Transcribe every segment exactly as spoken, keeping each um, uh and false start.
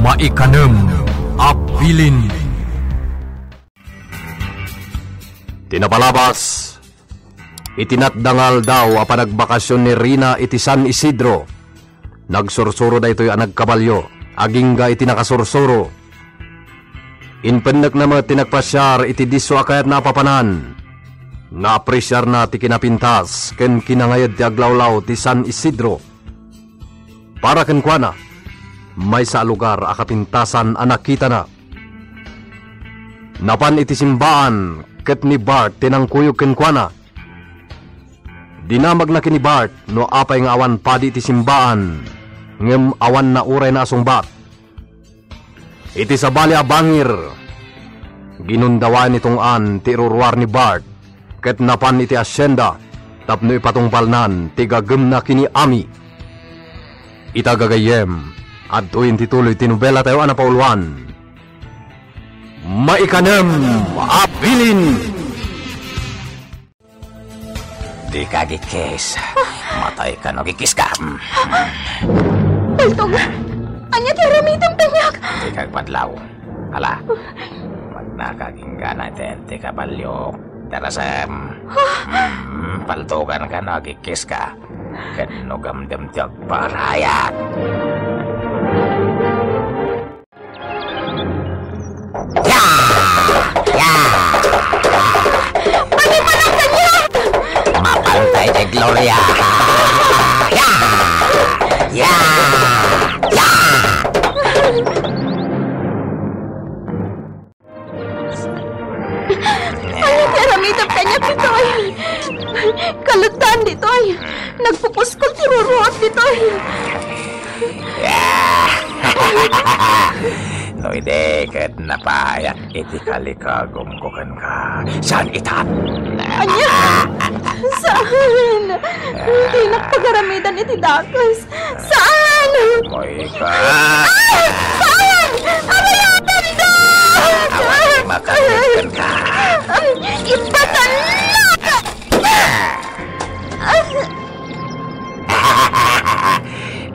Maikanem a bilin. Ti napalabas, iti natda nga aldaw a panagbakasyon ni Rina iti San Isidro, nagsursuro daytoy a nagkabalio, agingga iti nakasursuro. Impennekna met ti nagpasiar iti disso a kayatna a papanan, nga apresiarna ti kinapintas ken kinangayed ti aglawlaw ti San Isidro. Para kenkuana, maysa a lugar a kapintasan a nakitana. Napan iti simbaan ket ni Bart ti nangkuyog kenkuana. Dinamagna ken ni Bart no apay nga awan padi iti simbaan, ngem awan nauray naasungbat. Iti sabali a bangir, ginundawan ni Tong-an ti iruruar ni Bart ket napan iti asienda tapno ipatungpalnan ti gagemna ken ni Ami. Ita gagayyem, adtoyen ti tuloy ti nobelatayo a napauluan. Maikanem a bilin. Dika agikkis. Matayka no agikkiska. Paltog! Ania ti aramidem kaniak? Dika agpadlaw. Ala, magnaka agingga iti ente kabaliok. Darasem. Hmm, paltoganka no agikkiska. Ken no gamdem ti agparayat. Ya! Ya! Panipanan kaniak! Mapantay ti Gloria! Ya! Ya! Ya! Ania ti aramidem kaniak ditoy? Kalutan ditoy. Nagpupuskol ti ruruot ditoy. No idi ket napayak iti kalikagumko kenka. Saan itan? Ania? Saan? Dinak pagaramidan iti dakes. Saan? Moy ka. Ah! Saan? Abayatandak! Awan ti makariken ka. Ipatannak!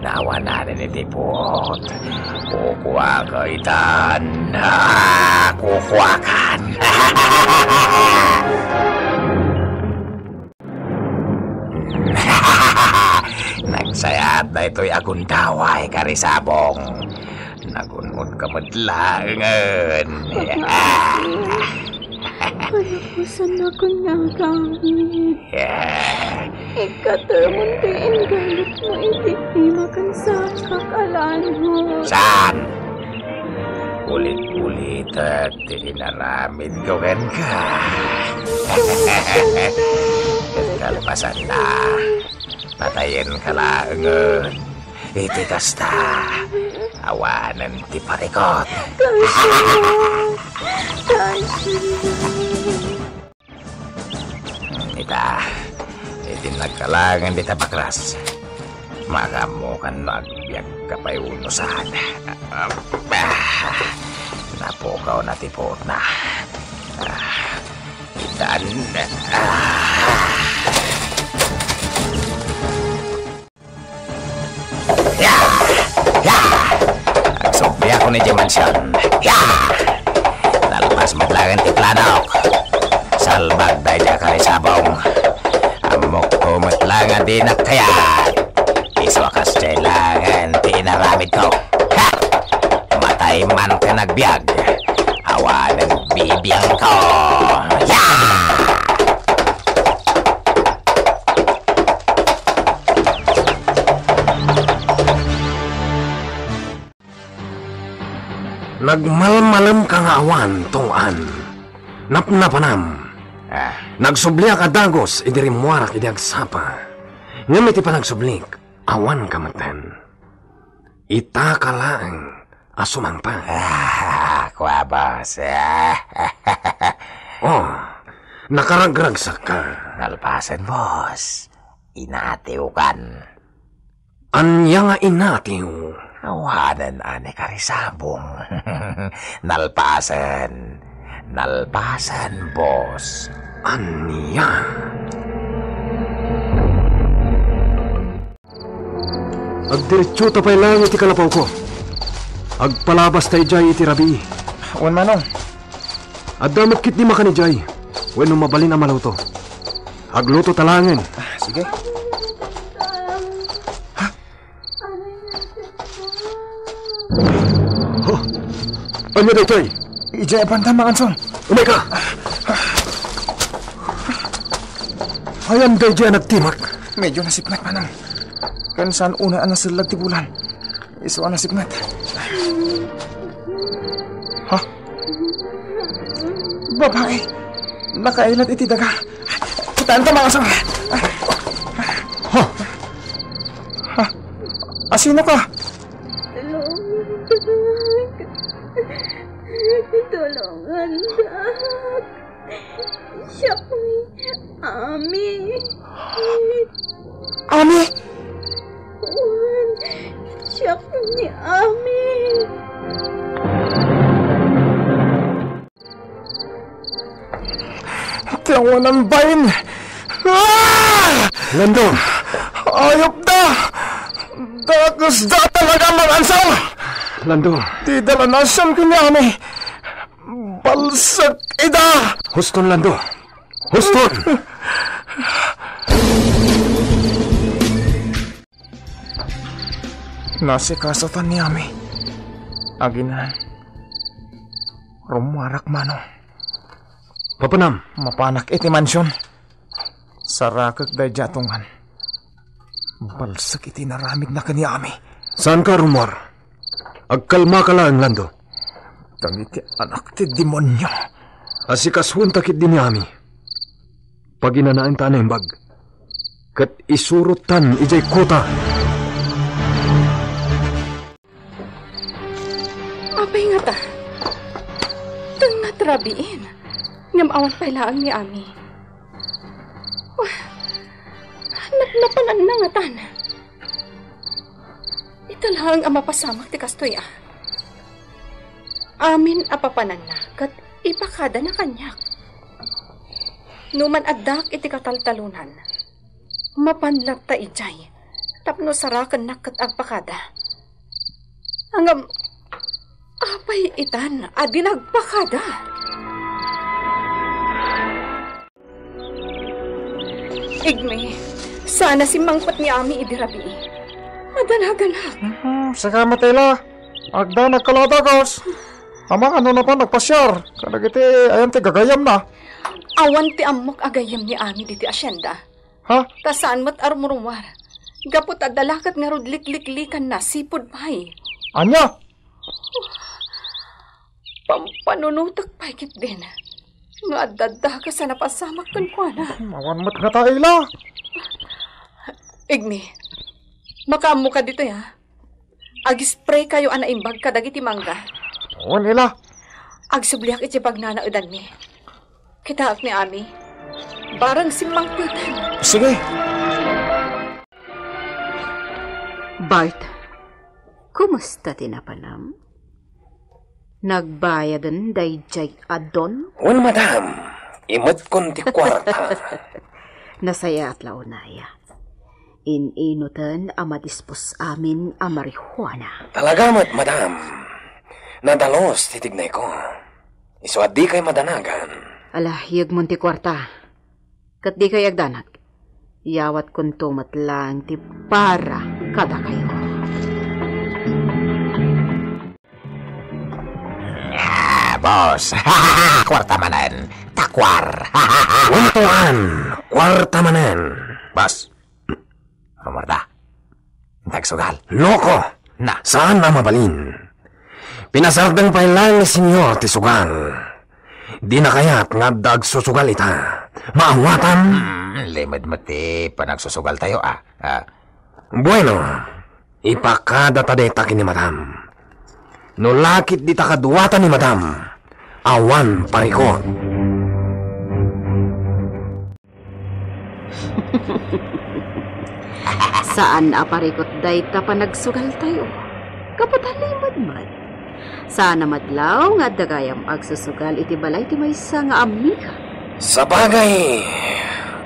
Naawananen iti puot. Kukuaka itan. Ah, kukuakan. Nagsayaat daytoy a gundaway, Karisabong. Nagunmod ka met laengen. Kanapusan nakon nga agamit. Ikkatemon ti inggalutmo iti ima ken sakak a langot. Saan? Ulit-ulitek ti inaramidko kenka. Ket kalpasanna, patayenka laengen. Iti kasta, awanen ti parikot. Ita, iti nagkalangen dita bakras. Maammokan no agbiagka pay wenno saan. Ah, napukawna ti puotna. Ah, itan. Ah. Ya! Ya! Agsubliakon idiay mansion. Ya! Nalpas met laeng ti planok. Salbag daydiay a Karisabong. Ammokko met laeng a dinak kayat. Isu a kasdiay laengen ti inaramidko. Ha! Matay man ken agbiag. Awanen bibiangko. Ya! Nagmalmalemka nga awan, Tong-an. Napnapanam. Ah. Nagsubliak a dagus idi rimmuarak idi agsapa. Ngem iti panagsublik, awanka metten. Itaka laeng a sumangpet. Ah, kua, boss. Oh, nakaragragsakka. Nalpasen, boss. Inatiwkan. Ania nga inatiw? Awanen a ni Karisabong. Nalpasen. Nalpasen, boss. Ania? Agdiretsota pay laeng iti kalapawko. Agpalabasta idiay iti rabii. Wen, Manong. Adda met ketdi makan idiay. Wenno mabalin a maluto. Agluto ta laengen. Ah, sige. Ha? Ania daytoy? Idiay a banda, Manong Ansong. Umayka! Ayan daydiay a nagtimek. Medyo nasipnget, Manong. Ken saan unay a nasellag ti bulan. Isu a nasipnget. Ha? Babae. Nakailat iti daga. Kitaenta, Manong Ansong. Ha? Ha? Asino ka? Tulongan. Tulongan. Siak ni Ami. Ami? Wen, siak ni Ami. Ti awanan bain. Ah! Lando! Ayupda! Dakesda talaga, Manong Ansong! Lando! Dida la nasayaat ken ni Ami. Balsek ida! Huston, Lando! Huston! Nasikasutan ni Ami. Aginan, rummuarak, Manong. Mapanam? Mapanak iti mansion. Sarakek daydiay a tungan. Balsek iti inaramidna ken ni Ami. Saanka a rummuar. Agkalmaka laeng, Lando. Dagiti anak ti demonio. Asikasuenta ketdi ni Ami. Paginanaenta a naimbag. Ket isurottan idiay kota. Apay ngata? Tengnga ti rabiin, ngem awan pay laeng ni Ami. Wah, napnapananna ngatan. Ita laeng a mapasamak ti kastoy a. Amin a papananna ket ipakadana kaniak. Numan addak iti kataltalonan, mapan latta idiay tapno sarakennak ket agpakada. Ngem, apay itan a di nagpakada? Igmi, saan a simmangpet ni Ami idi rabii. Madanaganak. Mhm, sika met, Ila. Agdanag ka la a dagus. Amangan no napan agpasiar kadagiti ayan ti gagayyemna. Awan ti ammok a gayyem ni Ami diti asienda. Ha? Ta saan met a rumrumuar. Gapu ta adda la ket ngarud likliklikanna sipud pay. Ania? Pampanunotek pay ketdin nga adda dakes a napasamak kenkuana. Awan met ngata, Ila. Igmi, makaammoka ditoy, a? Ag-spray kayo a naimbag kadagiti mangga. Wen, Ila. Agsubliak iti bagnana edanmi. Kitaek ni Ami. Bareng simmangpeten. Sige. Bart, kumusta ti napanam? Nagbayaden daydiay a don? Wen, madam. Imetkon ti kuarta. Nasayaat la unaya. In-inuten a madispos amin a marijuana. Talaga met, madam. Nadalus ti tignayko. Isu a dikay madanagan. Ala, yegmon ti kuarta. Ket dikay agdanag. Yawatkonto met laeng ti para kadakayo. Ah, boss. Kuarta manen. Takuar. Untuan. Kuarta manen. Boss. Rumorda. Agsugal. Loko! Na. Saan a mabalin? Pinasardeng pay laeng ni Senyor ti sugal. Di na kayat nga adda agsusugal ita. Maawatan? Hmm, limed met ti panagsusugal tayo, ah. Ah. Bueno, ipakada ta dayta ken ni madam. No lakit dita kaduata ni madam, awan parikot. Saan a parikot dayta panagsugaltayo. Gapu ta limed met. Saan a madlaw nga adda gayam agsusugal iti balay ti maysa nga amiga. Sabagay,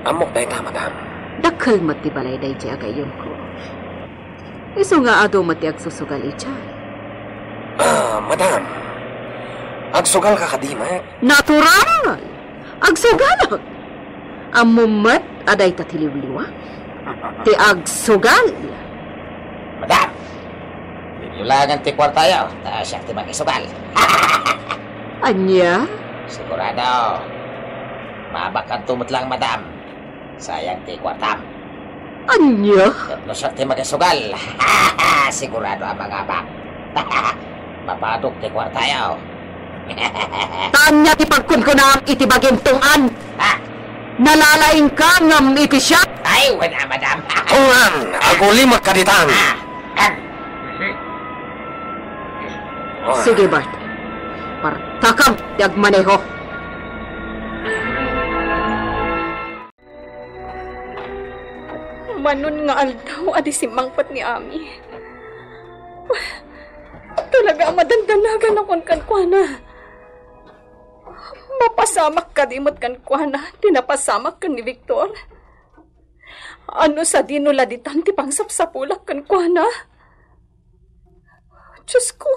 ammok dayta, madam. Dakkel met ti balay daydiay a gayyemko. Isu nga adu met ti agsusugal idiay. Ah, madam, agsugalka kadi met? Natural! Agsugalak! Ammom met a dayta ti liwliwa? Ti agsugal! Madam, liwliwagan ti kuartayo, ta siak ti makisugal. Ania? Sigurado, maabakkanto met lang, madam. Sayang ti kuartam. Ania? Ket no siak ti makisugal, sigurado a mangabak. Mapadok ti kuartayo. Ta ania ti pagkunkunam iti bagim, tungam? Ha? Nalalaingka ngem iti siak? Ay, wen a, madam. Tungam, agulimek kaditan. Ah, ah. Sige, Bart. Partakam ti agmaneho. Manon nga aldaw a di simmangpet ni Ami. Talaga a madandanaganakon kenkuana. Mapasamak kadi met kenkuana ti napasamak ken ni Victor? Ano sadino la ditan ti pangsapsapulak kenkuana? Diosko,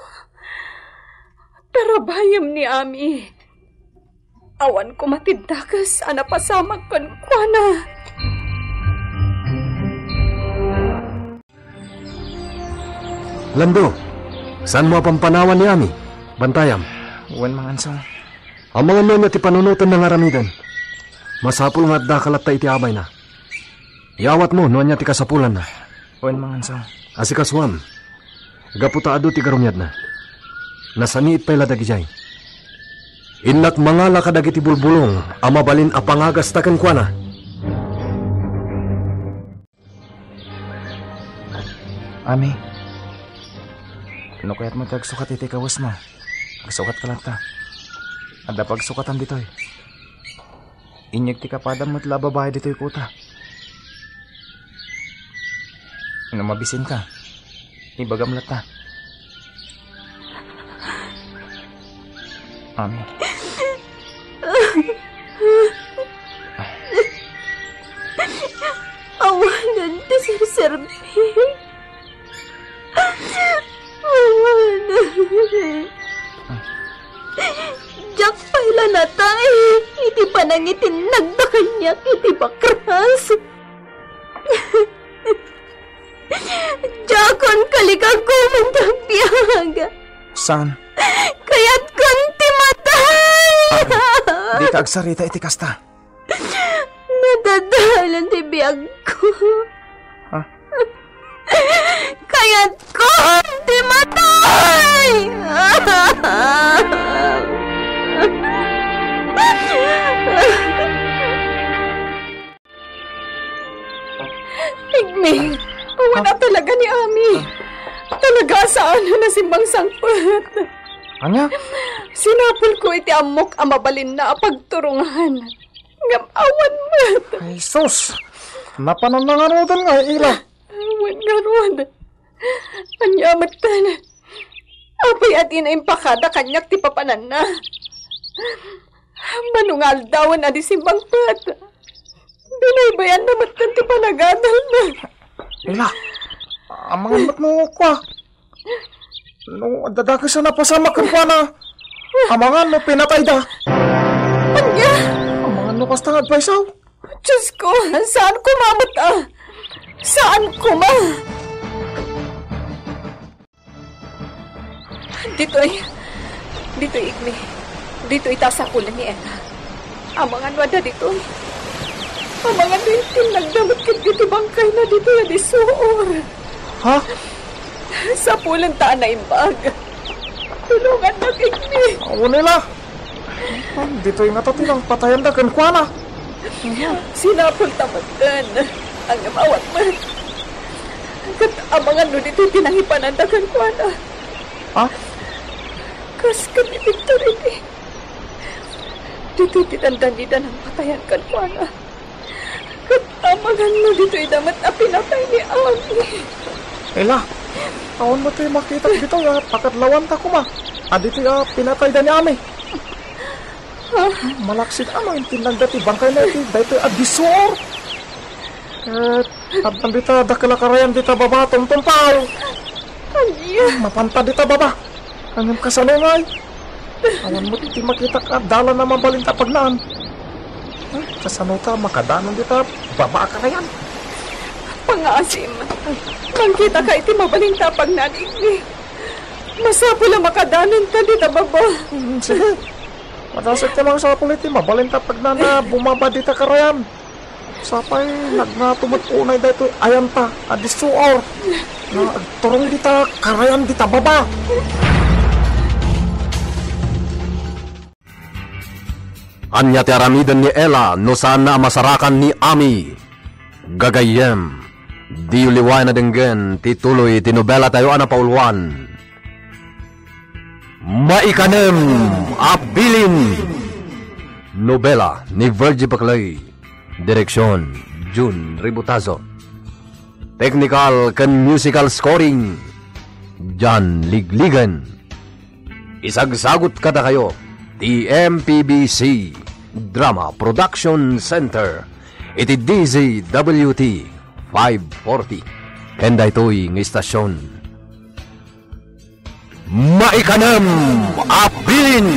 tarabayem ni Ami. Awan koma ti dakes a napasamak kenkuana. Lando, saanmo a pampanawan ni Ami? Bantayam. Wen, Mangansong. Amangan no ania ti panunotenna nga aramiden. Masapul nga addaka latta iti abayna. Iyawatmo no ania ti kasapulanna. Wen, Mangansong. Asikasuam, gapu ta adu ti garumiadna. Nasaniit pay la dagidiay. Innak mangala kadagiti bulbulong a mabalin a pangagasta kenkuana. Ami, no kayatmo ti agsukat iti kawesmo, agsukatka latta. Adda pagsukatan ditoy. Inyeg ti kapadam met la a babai ditoy kuta. No mabisinka, ibagam latta. Ami. Awanen ti serserbi. Awanen. Diak pay la natay iti panangitinnagda kaniak iti bakras. Diakon kalikagkuman ti agbiag. Saan? Kayatkon ti matay! Ami, dika agsarita iti kasta. Nadadalan ti biagko. Ha? Kayatkon ti matay! Igmi, awan a talaga ni Ami. Talaga a saan a nasimangsangpet. Ania? Sinapulko iti ammok a mabalinna a pagturungan. Ngem awan met. Ay, sus! Napanan na ngaruden nga, Ila. Awan ngarud. Ania metten? Apay a dina impakada kaniak ti papananna? Mano nga aldawen a di simmangpet. Binaybayanna metten ti panagadalna. Ila, amangan met no kua. No adda dakes a napasamak kenkuana, amangan no pinatayda. Ania? Amangan no kasta nga agpayso. Diosko, saan koma met, a? Saan koma? Ditoy. Ditoy, Igmi. Ditoy ta sapulen ni Ena. Amangan no adda ditoy. Amangan no intinnagda met ketdi ti bangkayna ditoy a disuor. Ha? Sapulen ta a naimbag. Tulongannak, Igmi. Awan, Ila. Ditoy ngata ti nangpatayanda kenkuana. Sinapulta metten. Ngem awan met. Ket amangan no ditoy ti nangipananda kenkuana. Ha? Kas ken ni Victor idi. Ditoy ti dandani da nangpatayan kenkuana. Ket amangan no ditoy da met a pinatay ni Ami. Ila, awan met ti makitak ditoy a pakadlawanta koma a ditoy a pinatayda ni Ami. Malaksid a no intinnagda ti bangkayna iti daytoy a disuor. Ket addan dita dakkel a karayan dita baba a tumtumpaw. Ania? Mapanta dita baba. Ngem kasano ngay? Awan met ti makitak a dalan a mabalinta a pagnaan. Ay, kasano ta makadanon dita baba a karayan? Pangaasim, mangkitaka iti mabalinta a pagnaan, igni. Masapul a makadanonka dita baba. Hmm, sige. Madasig ti masapul iti mabalinta a pagnaan a bumaba dita karayan. Sapay, nagngato met unay daytoy ayanta a disuor nga agturong dita karayan dita baba. Ania ti aramiden ni Ella no saanna a masarakan ni Ami? Gagayyem, diyo liwayan a denggen ti tuloy ti nobela tayo a napauluan. Maikanem a Bilin. Nobela ni Virgie Paclay. Direksyon, Jun Ributazo. Technical ken musical scoring, John Ligligan. Isagsagut kadakayo ti M P B C Drama Production Center iti D Z W T five forty. Ken daytoy nga istasyon, Maikanem a Bilin.